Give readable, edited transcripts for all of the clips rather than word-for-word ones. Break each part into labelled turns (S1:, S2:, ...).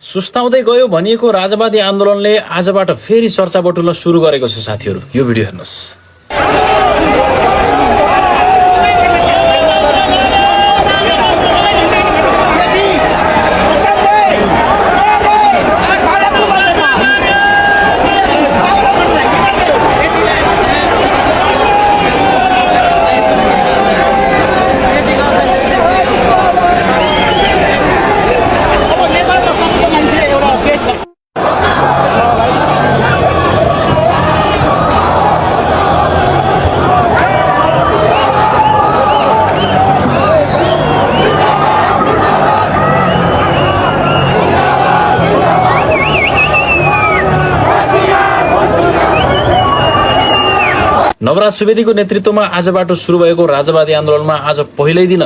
S1: सुस्ताउँदै गयो भनिएको राजावादी आन्दोलनले आजबाट फेरि चर्चा बटुल्न सुरु गरेको छ साथीहरू। यो भिडियो हेर्नुहोस्। नवराज सुवेदीको नेतृत्वमा आजबाट सुरु भएको राजावादी आन्दोलनमा आज पहिल्यै दिन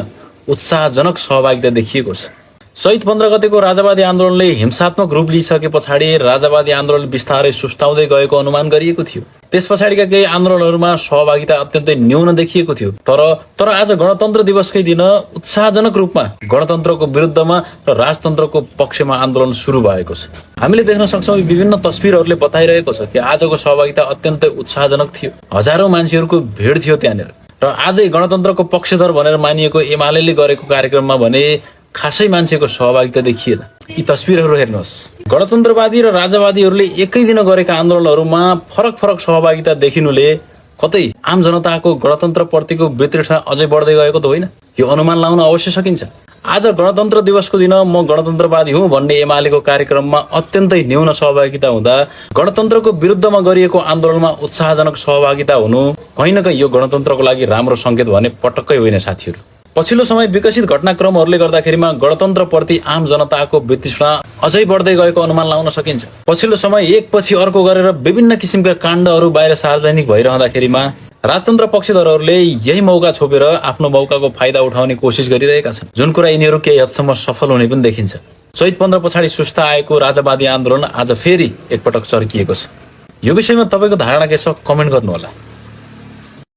S1: उत्साहजनक सहभागिता देखिएको छ। चैत 15 गतेको राजावादी आन्दोलनले हिंसात्मक रूप लिइसके पछाडि राजावादी आन्दोलन बिस्तारै सुस्ताउँदै गएको अनुमान गरिएको थियो। त्यस पछाडिका केही आन्दोलनहरूमा सहभागिता अत्यन्तै न्यून देखिएको थियो। तर आज गणतन्त्र दिवसकै दिन उत्साहजनक रूपमा गणतन्त्रको विरुद्धमा र राजतन्त्रको पक्षमा आन्दोलन सुरु भएको छ। हामीले देख्न सक्छौँ विभिन्न तस्बिरहरूले बताइरहेको छ कि आजको सहभागिता अत्यन्तै उत्साहजनक थियो। हजारौं मान्छेहरूको भिड थियो त्यहाँनिर। र आजै गणतन्त्रको पक्षधर भनेर मानिएको एमाले गरेको कार्यक्रममा भने खासै मान्छेको सहभागिता देखिएन। यी तस्बिरहरू हेर्नुहोस्। गणतन्त्रवादी र राजावादीहरूले एकै दिन गरेका आन्दोलनहरूमा फरक फरक सहभागिता देखिनुले कतै आम जनताको गणतन्त्र प्रतिको वितृष्णा अझै बढ्दै गएको त होइन? यो अनुमान लाउन अवश्य सकिन्छ। आज गणतन्त्र दिवसको दिन म गणतन्त्रवादी हुँ भन्ने एमालेको कार्यक्रममा अत्यन्तै न्यून सहभागिता हुँदा गणतन्त्रको विरुद्धमा गरिएको आन्दोलनमा उत्साहजनक सहभागिता हुनु कहीँ न कहीँ यो गणतन्त्रको लागि राम्रो संकेत भने पटक्कै होइन साथीहरू। पछिल्लो समय विकसित घटनाक्रमहरूले गर्दाखेरिमा गणतन्त्रप्रति आम जनताको वितृष्णा अझै बढ्दै गएको अनुमान लाउन सकिन्छ। पछिल्लो समय एकपछि अर्को गरेर विभिन्न किसिमका काण्डहरू बाहिर सार्वजनिक भइरहँदाखेरिमा राजतन्त्र पक्षधरहरूले यही मौका छोपेर आफ्नो मौकाको फाइदा उठाउने कोसिस गरिरहेका छन्, जुन कुरा यिनीहरू केही हदसम्म सफल हुने पनि देखिन्छ। चैत 15 पछाडि सुस्ता आएको राजावादी आन्दोलन आज फेरि एकपटक चर्किएको छ। यो विषयमा तपाईको धारणा के छ? कमेन्ट गर्नुहोला।